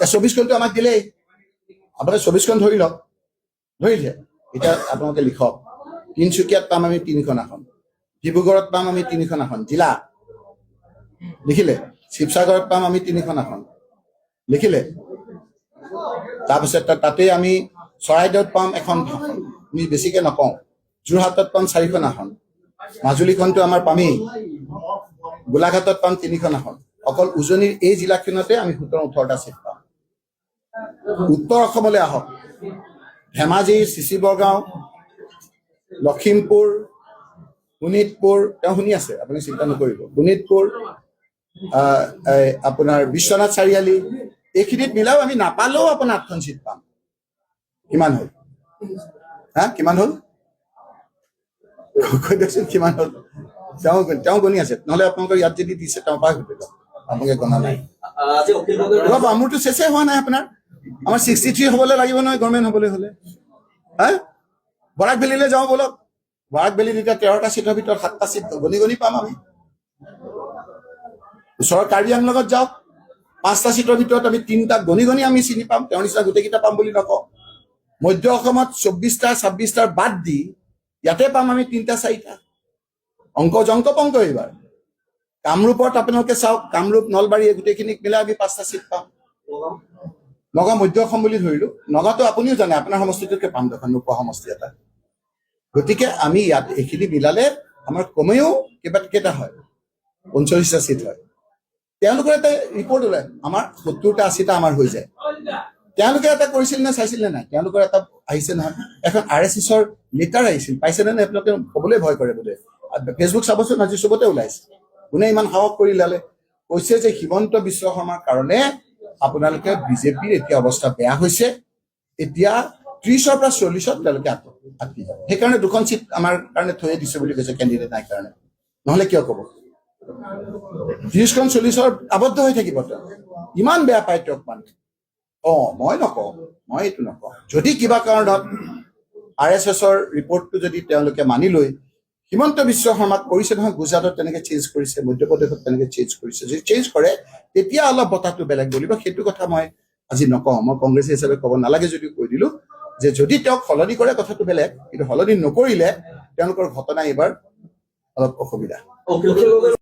24খনটো আমাক দিলেই। আপোনালোকে 24খন ধৰি লওক, ধৰিলে এতিয়া আপোনালোকে লিখক, তিনচুকীয়াত পাম আমি তিনিখন আসন, ডিব্ৰুগড়ত পাম আমি তিনিখন আসন, জিলা লিখিলে, শিৱসাগৰত পাম আমি তিনিখন আসন, লিখিলে। তাৰপিছত তাতেই আমি চৰাইদেউত পাম এখন আসন, আমি বেছিকে নকওঁ। যোৰহাটত পাম চাৰিখন আসন, মাজুলীখনটো আমাৰ পামেই, গোলাঘাটত পাম তিনিখন আসন। অকল উজনিৰ এই জিলাখনতে আমি 17-18টা চিট পাম। উত্তৰ অসমলৈ আহক, ধেমাজি, চিচিবৰগাঁও, লখিমপুৰ, শোণিতপুৰ, তেওঁ শুনি আছে, আপুনি চিন্তা নকৰিব। শোণিতপুৰ, এই আপোনাৰ বিশ্বনাথ চাৰিআলি, এইখিনিত মিলাও আমি নাপালেও আপোনাৰ আঠখন চিট পাম। কিমান হ'ল? হা, কিমান হ'ল কৈ দিয়কচোন, কিমান হ'ল? তেওঁ গণি আছে, নহ'লে আপোনালোকৰ ইয়াত যদি দিছে তেওঁৰ পৰা সুধি লওক, আপোনালোকে গণা নাই। আজি অখিল গগৈ ৰ'ব, মোৰতো শেষে হোৱা নাই। আপোনাৰ আমাৰ 63 হ'বলৈ লাগিব নহয় গভৰ্ণমেণ্ট হ'বলৈ হ'লে। হা, বৰাক ভেলীলৈ যাওঁ ব'লক। বৰাক ভেলীত এতিয়া 13টা চিটৰ ভিতৰত সাতটা চিট গণি গণি পাম আমি। ওচৰৰ কাৰ্বি আংলঙত যাওক, পাঁচটা চিটৰ ভিতৰত আমি তিনিটা গণি গণি আমি চিনি পাম, তেওঁৰ নিচিনা গোটেইকেইটা পাম বুলি নকওঁ। মধ্য অসমত 24টা 26টাৰ বাদ দি ইয়াতে পাম আমি তিনিটা চাৰিটা। অংক জংক পংক এইবাৰ। কামৰূপত আপোনালোকে চাওক, কামৰূপ, নলবাৰী, এই গোটেইখিনিক মিলাই আমি পাঁচটা চিট পাম। নগাঁও মধ্য অসম বুলি ধৰিলো, নগাঁৱতো আপুনিও জানে, আপোনাৰ সমষ্টিটোতকে পাম দেখোন নোপোৱা সমষ্টি এটা। গতিকে আমি ইয়াত এইখিনি মিলালে আমাৰ কমেও কেইটা হয়, 39টা চিট হয়। তেওঁলোকৰ এটা ৰিপৰ্ট ওলাই আমাৰ 70টা 80টা আমাৰ হৈ যায়। তেওঁলোকে এটা কৰিছিল নে, চাইছিল নে নাই? তেওঁলোকৰ এটা আহিছে নহয়, এখন আৰএছএছৰ লেটাৰ আহিছিল, পাইছেনে নাই? আপোনালোকে ক'বলৈ ভয় কৰে বোধহয়। ফেচবুক চাবচোন, আজি চবতে ওলাইছে। কোনে ইমান সাহস কৰি ওলালে? কৈছে যে হিমন্ত বিশ্ব শৰ্মাৰ কাৰণে আপোনালোকে বিজেপিৰ এতিয়া অৱস্থা বেয়া হৈছে, এতিয়া 30ৰ পৰা 40ত তেওঁলোকে আটকি যাব। সেইকাৰণে দুখন চিট আমাৰ কাৰণে থৈয়ে দিছে বুলি কৈছে, কেণ্ডিডেট নাই কাৰণে। নহলে কিয় ক'ব? 30খন 40ৰ আবদ্ধ হৈ থাকিব তেওঁ। ইমান বেয়া পায় তেওঁক মানুহে। মই নকওঁ, মই এইটো নকওঁ। যদি কিবা কাৰণত আৰএছএছৰ ৰিপৰ্টটো যদি তেওঁলোকে মানি লৈ হিমন্ত বিশ্ব শৰ্মাক কৰিছে নহয়, গুজৰাটত তেনেকে চেঞ্জ কৰিছে, মধ্যপ্ৰদেশত তেনেকে চেঞ্জ কৰিছে, যদি চেঞ্জ কৰে তেতিয়া অলপ বতাহটো বেলেগ বলিব। সেইটো কথা মই আজি নকওঁ। মই কংগ্ৰেছী হিচাপে ক'ব নালাগে যদিও কৈ দিলো যে যদি তেওঁক সলনি কৰে কথাটো বেলেগ, কিন্তু সলনি নকৰিলে তেওঁলোকৰ ঘটনা এইবাৰ অলপ অসুবিধা। অখিল গগৈ।